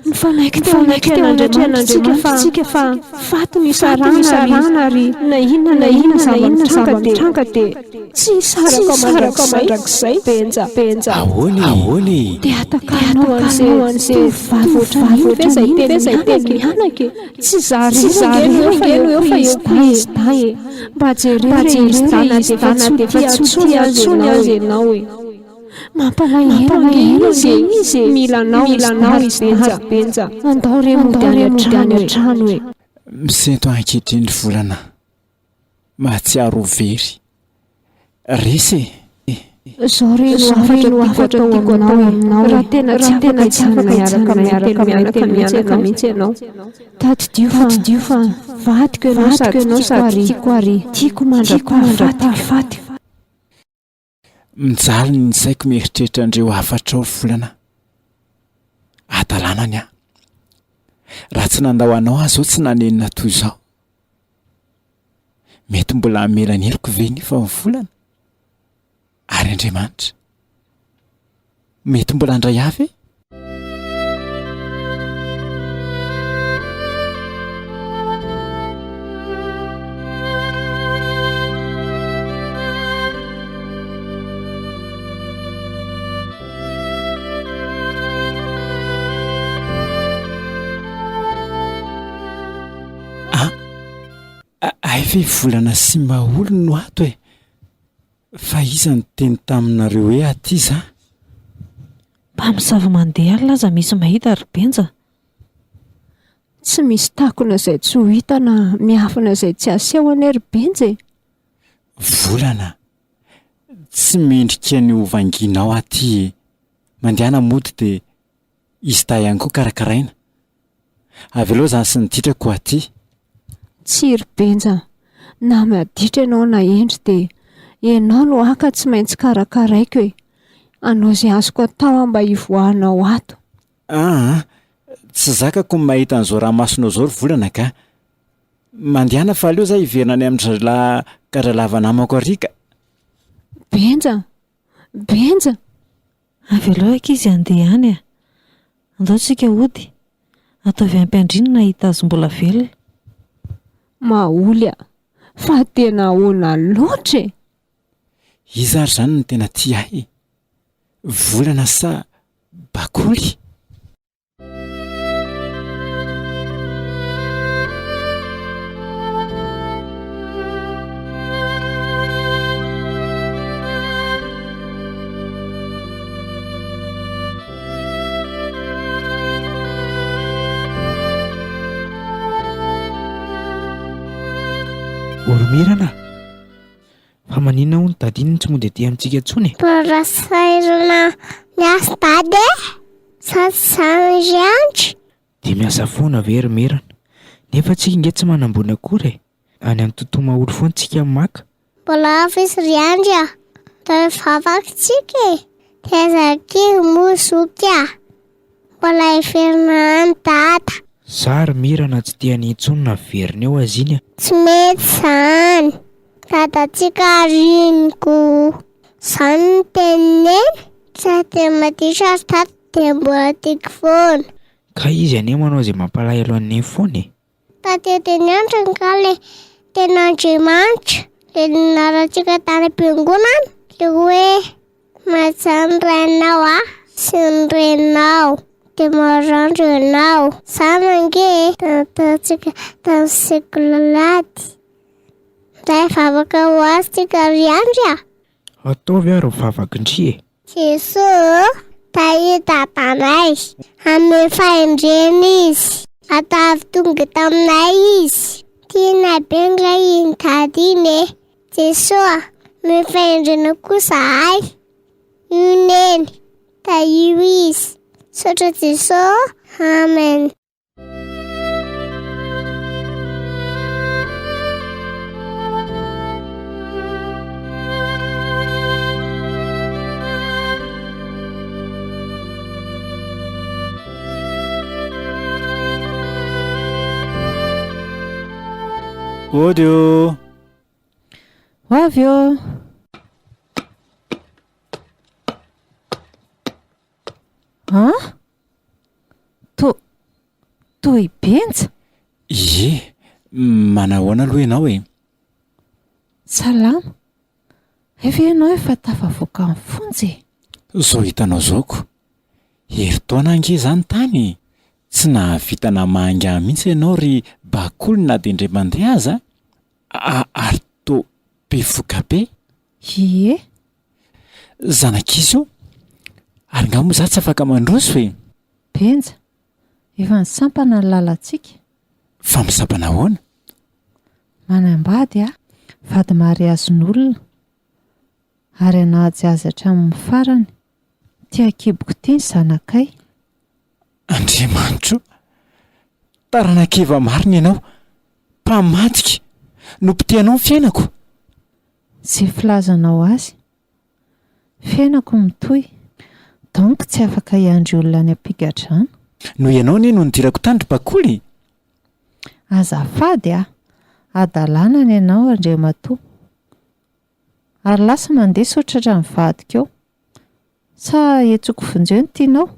Nifanaiky teo anatrehan'Andriamanitra isika fa faty no hisarahana ary na inona na inona zava-mitranga dia tsy hisaraka mandrakizay. Benja, Benja. Ahoana e? Ahoana e? Dia hatakarinao an'izay tovovavy ohatran'iny ve izay teny mianaka e? Tsy za irery ange no eo fa eo koa izy dahy e! Mba jereo re izy dahy na dia efa tsy ho tia intsony aza ianao e! Mampalahelo ange izy e! Mila anao izy dahy ry Benja! Andao re mody any an-trano e! Misento ankehitriny ry volana Mahatsiaro ho very. Resy e! Zao re no hafatra tiako atao aminao e! Raha tena tsy afaka hijanona miaraka aminay telo mianaka mihitsy ianao, tadidio fa tadidio fa vadiko ianao sady tiako ary tiako mandra-pahafatiko. Mijaly ny saiko mieritreritra an'ireo hafatrao ry volana. Hadalana ny ahy. Raha tsy nandao anao aho izao tsy nanenina toy izao. Mety mbola hamela ny heloko ve nefa ny volana? Ary Andriamanitra? Mety mbola handray ahy ve? Ah, hay ve volana sy maholy no ato e? Fa iza niteny taminareo hoe aty za? Mpamosavy mandeha alina aza misy mahita ry Benja. Tsy misy takona izay tsy ho hita na miafina izay tsy aseho anie ry Benja e! Volana, tsy mendrika ny ho vangianao aty e! Mandehana mody dia izy dahy ihany koa karakaraina. Avelao zany sy ny ditrako ho aty. Tsia ry Benja, na maditra ianao na hendry dia Ianao no haka tsy maintsy karakaraiko e. Hanao izay azoko atao aho mba hivoahanao ato. Aa, tsy zakako ny mahita an'izao ranomasonao izao ry Volana ka. Mandehana fa aleo za hiverina any amin-dry zalahy gadralava namako ary ka. Benja! Benja! Avelao ankizy handeha any a! Andao tsika hody. Ataovy ampy andriny ny nahita azy mbola velona. Maholy a! Fa tena ahoana loatra e! Iza ary izany no tena tia ahy e? Volana sa bakoly? Oromirana a! Fa maninona hono Dady iny no tsy mody aty amintsika intsony e? Mbola sahirana miasa Dada e! Sa tsy izany ry Andry? Dia miasa foana ve ry Mirana? Nefa tsika ange tsy manam-bola akory e! Any amin'ny tontolo mahory foana tsika maka. Mbola hafa izy ry Andry a! Atao hivavaka tsika e! Taiza akia moa zoky a! Mbola hiverina any Dada. Za ry Mirana tsy te hania intsony na averina eo aza iny a! Tsy mety izany! Dadantsika ary iny ko! Izany no tenin'i Neny? Tsy dia maditra ary Dada dia mbola tiako foana. Ka izy anie manao izay mampalahelo an'i Neny foana e! Tadidin'i Andry angaha le tenin'Andriamanitra le nianarantsika tany am-piangonana? Le hoe mahaja ny rainao aho sy ny reninao dia marandro ianao. Zany ange e, nataontsika tamin'ny sekoly alahady. Ndray vavaka ho azy tsika ry Andry a! Ataovy ary ny vavaky ndry e! Jesoa ô, tahio dadanay, hanome fahendrena izy, ataovy tonga taminay izy. Tianay be ndray iny dada iny e! Jesoa, omeo fahendrena koa zahay. Io Neny, tahio izy. Misaotra Jesoa ô, Amen. Ody ô! Ho avy ô! An? To, toa i Benja? Ie, manahoana aloha ianao e? Salama. Hay ve ianao efa tafavoaka ny fonja e? Izao hitanao izao ko. Herintaona ange izany tany e! Tsy nahavita namahangy ahy mihitsy ianao ry Bakoly na dia indray mandeha aza a, ary toa bevoka be. Ie. Zanak'iza io? Ary nga moa za tsy afaka mandroso e? Benja, efa nisampana ny lalantsika. Fa misampana ahoana? Manambady aho, vady mariazin'olona, ary hanaja azy hatramin'ny farany. Ity ankiboko ity ny zanakay. Andriamanitro o! Taranak'Eva marina ianao, mpamadika, nopotehanao ny fiainako. Izay filazanao azy. Fiainako mitohy. Donc tsy afaka hiandry olona any am-pigadrana. Noho ianao anie no nidirako tany ry Bakoly e! Azafady a! Hadalana ny anao Andriamatoa. Ary lasa mandeha sao tratran'ny vadiko eo. Sa hetsoko vonjeo no tianao?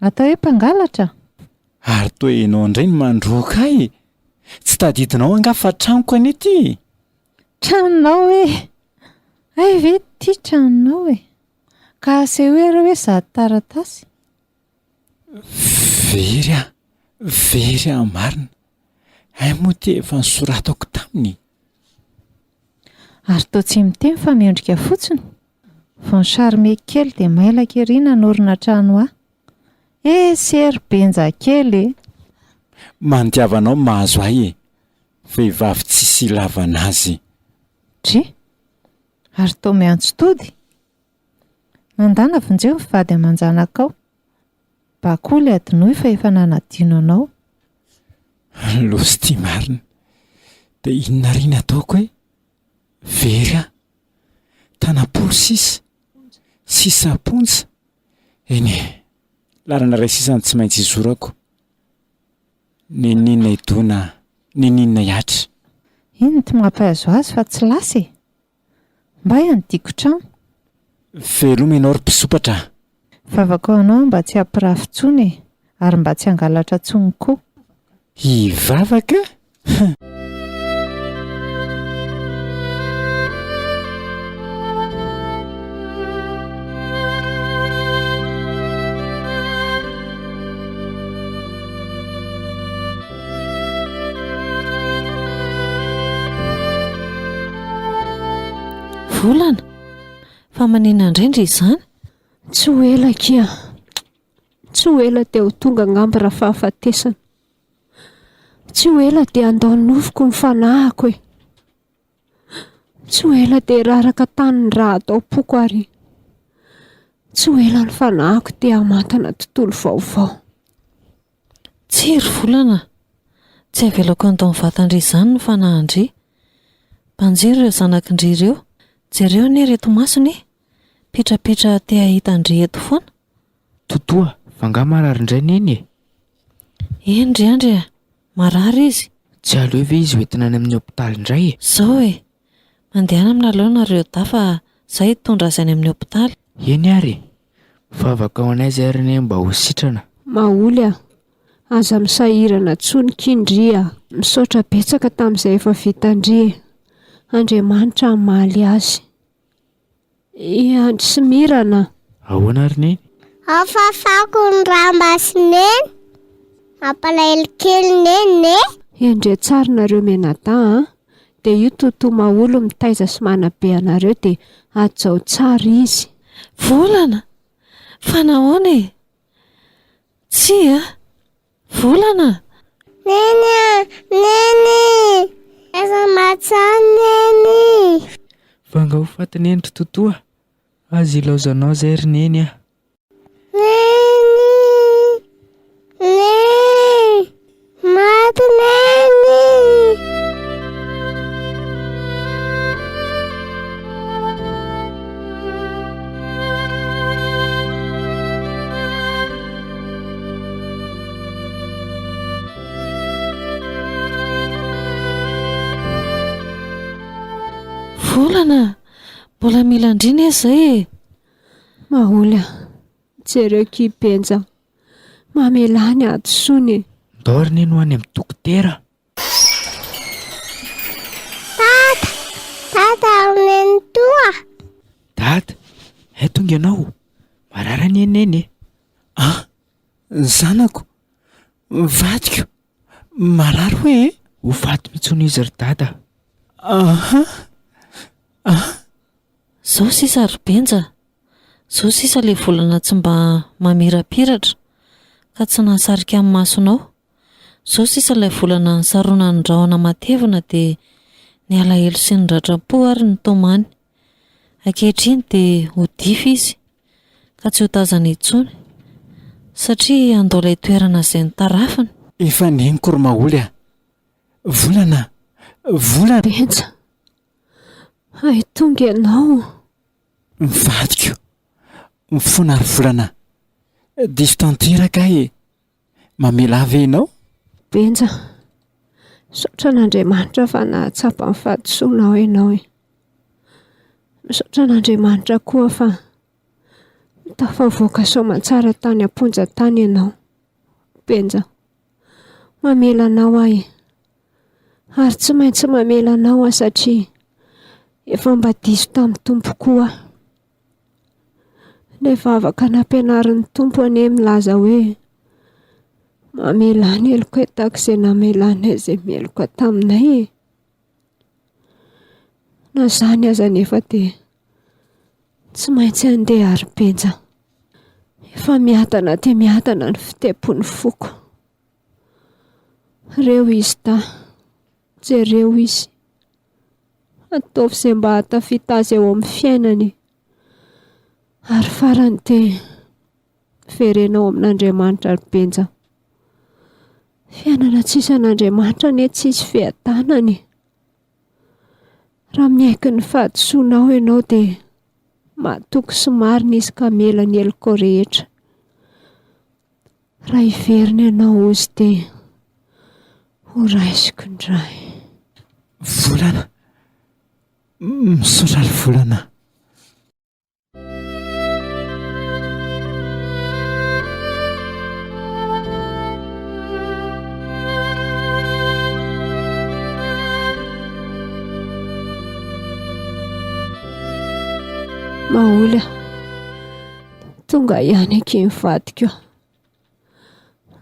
Atao hoe mpangalatra? Ary toa ianao indray no mandroaka ahy e! Tsy tadidinao angaha fa tranoko anie ity e! Tranonao e! Hay ve ity tranonao e! Ka asehoy ary hoe izato taratasy. Very aho, very aho marina. Hay moa ity efa nosoratako taminy e! Ary toa tsy miteny fa miondrika fotsiny. Vao ni-charmer kely dia mailaka ery nanorina trano ahy. Eh sery Benja kely e! Mandiava anao mahazo ahy e! Vehivavy tsisy ilavana azy. Dry! Ary toa miantso tody? Mandàna vonjeo ny vady aman-janakao. Bakoly adinoy fa efa nanadino anao. Losy ty marina. Dia inona ary ny ataoko e? Very aho. Tanam-polo sisa. Sisa am-ponja. Eny e, lalana iray sisa no tsy maintsy izorako. N'inon'inona hidona, n'inon'inona hihatra. Iny ty mampahazo azy fa tsy lasa e! Mbay any tiako trano. Veloma ianao ry mpisompatra a! Vavaka ho anao mba tsy hampirafy tsony e! Ary mba tsy hangalatra tsony koa. Hivavaka? Huh! Volana? Fa maninona indray ndry izany? Tsy ho ela akia. Tsy ho ela dia ho tonga angamba rafahafatesana. Tsy ho ela dia handao ny nofoko ny fanahiko e. Tsy ho ela dia raraka tany ny rà ato am-poko ary tsy ho ela ny fanahiko dia hamantana tontolo vaovao. Tsia ry volana a! Tsy avelako handao ny vatan-dry izany ny fanahin-dry. Mpanjera ireo zanakin-dry ireo. Jereo anie ireto masony e! Pitrapitra te hahita an-dry eto foana. Totoa, fa angaha marary indray Neny e? Eny ry Andry a! Marary izy. Tsy aleo ve izy hoentina any amin'ny hopitaly indray e? Zao e! Mandehana aminareo nareo dahy fa za hitondra azy any amin'ny hopitaly. Eny ary e! Mivavaka ho anay zay ry Neny mba ho sitrana. Maholy a! Aza misahirana tsony ki ndry a! Misaotra betsaka tamin'izay efa vitan-dry e! Andriamanitra hamaly azy. I Andry sy Mirana. Ahoana ry Neny? Ao fafako ny ramba sy Neny. Mampalahelo kely Neny e! Hendre tsara nareo mianadahy an! Dia io Toto Maholy mitaiza sy manabe anareo dia hajao tsara izy. Volana! Fa nahoana e? Tsia! Volana a! Neny a! Neny! Aiza mahatsara Neny! Fa nga ho faty Neny ry Toto a! Aza ilaozanao zay ry Neny a! Neny! Neny! Maty Neny! Volana! Mbola mila an-dry ne zay e! Maholy a! Jereo ki Benja! Mamelà ny hadisoany e! Ndao ry neny ho any amin'ny dokotera! Dada! Dada ao nenitoa! Dada! Hay tonga ianao! Marary anie neny e! Ah! Ny zanako! Ny vadiko! Marary hoe e? Ho faty mihitsy hono izy ry dada. Aha! Ah! Zao sisa ry Benja, zao sisa le volana tsy mba mamirapiratra ka tsy nahasarika ny masonao. Zao sisa ilay volana nisaronan'ny rahona matevina dia ny alahelo sy ny ratram-po ary ny tomany. Ankehitriny dia ho dify izy ka tsy ho tazana intsony satria handao ilay toerana izay notarafiny. Efa neniko ry Maholy a! Volana! Volana! Benja! Hay tonga ianao! Ny vadiko! Mifona ry Volana! Diso tanteraka aho e! Mamela ahy ve ianao? Benja, misaotra an'Andriamanitra fa nahatsapa ny fahadisoanao ianao e. Misaotra an'Andriamanitra koa fa tafavoaka soamantsara tany am-ponja tany ianao. Benja, mamela anao aho e. Ary tsy maintsy mamela anao aho satria efa mba diso tamin'ny Tompo koa aho. Ilay vavaka nampianarin'ny Tompo anie milaza hoe mamelà ny helokay tahaka izay namelanay izay meloka taminay e. Na izany aza anefa dia tsy maintsy handeha ary Benja. Efa miadana dia miadana ny fitempon'ny foko. Reo izy dahy, jereo izy. Ataovy izay mba hahatafita azy eo amin'ny fiainany. Ary farany dia miverena ao amin'Andriamanitra ry Benja. Fiainana tsisy an'Andriamanitra anie tsisy fiadanana e. Raha miaiky ny fahadisoanao ianao dia. Mahatoky sy marina Izy ka hamela ny helokao rehetra. Raha hiverina ianao hozy dia ho raisiko indray. Volana, misaotra ry Volana. Maholy a! Tonga ihany akia ny vadiko.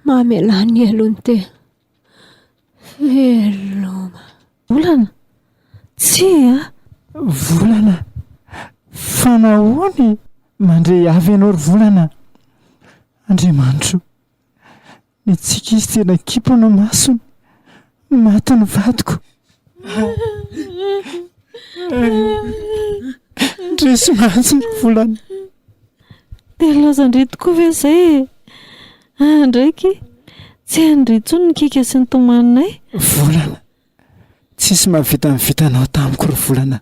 Mamelà ny helony dia veloma. Volana? Tsia a! Volana? Fa nahoana e? Mandre avy ianao ry Volana. Andriamanitro. Nitsiky izy dia nakipy ny masony. Maty ny vadiko. Ndresy mantsy ny volana. Dia laozan-dry tokoa ve izay e? Ah ndraiky, tsy hain-dry intsony ny kiaka sy ny tomaninay. Volana, tsisy mahavita ny vitanao tamiko ry volana.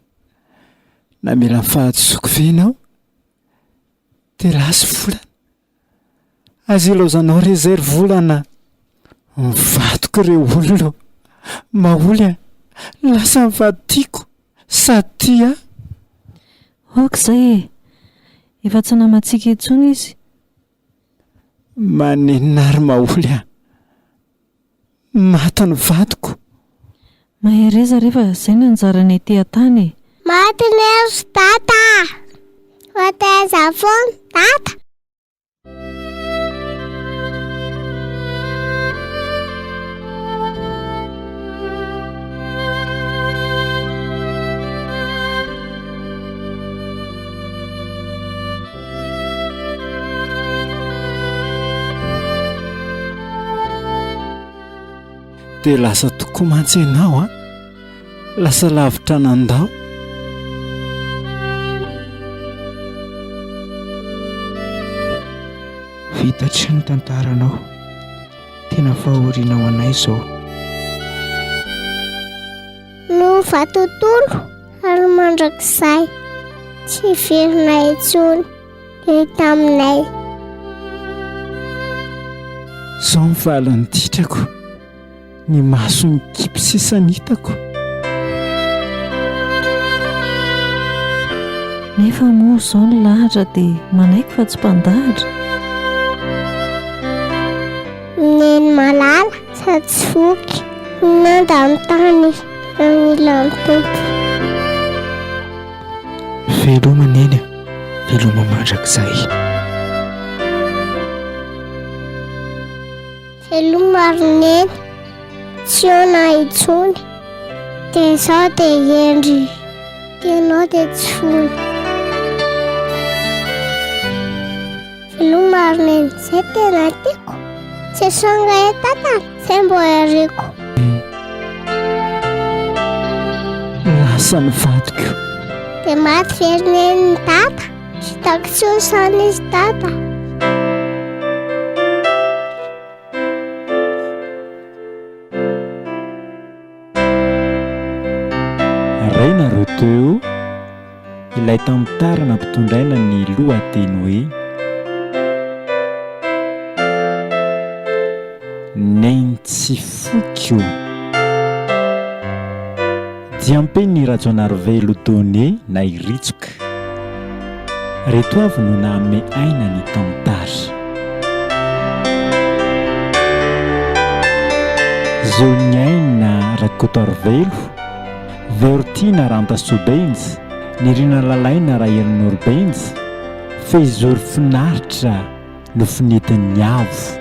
Namela ny fahadisoako ve ianao? Dia lasa volana. Aza ilaozanao re izay ry volana a! Mivadiko ireo olona ô! Maholy a! Lasa ny vady tiako sady tia ahy. Ok izay e! Efa tsy namantsika intsony izy. Manenina ary Maholy a! Maty ny vadiko. Mahereza re fa zay ny anjarany ety an-tany e. Maty ny ry dada a! Fa taiza foana dada? Dia lasa tokoa mantsy ianao an! Lasa lavitra nandao. Vita hatreo ny tantaranao. Tena fahoriana ho anay izao. Lova tontolo ary mandrakizay tsy hiverina intsony ny taminay. Izao ny valin'ny ditrako, ny maso mikipy sisa ny hitako. Nefa moa izao ny lahatra dia manaiky fa tsy mpandahatra. Neny malala sady tsy voky nanda amin'ny tany anilan'ny Tompo. Veloma Neny a, veloma mandrakizay. Veloma ry Neny, tsy eo intsony. Dia izaho dia hendry, dia ianao dia tsy foana. Veloma ry Neny, izay tena tiako. Tsy songa etatana, izay mbo iriko. Lasa ny vadiko. Dia maty ve ry Neny ny Dada? Tsy hitako intsony izany izy Dada. Rainareo teo ilay tantara nampitondraina ny lohateny hoe Neny tsy foiko. Diampen'i Rajaonarivelo Donné na i Ritsoka. Reto avy no nahanome aina ny tantara. Zoniaina Rakotoarivelo, Verotiana Rantasoa Benja, Nirina Lalaina Rahelinoro Benja, Fehizoro Finaritra Nofinidin'ny Avo,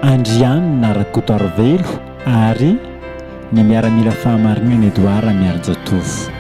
Andrianina Rakotoarivelo ary ny miaramila Fahamarinana Edouard Miarinjatovo.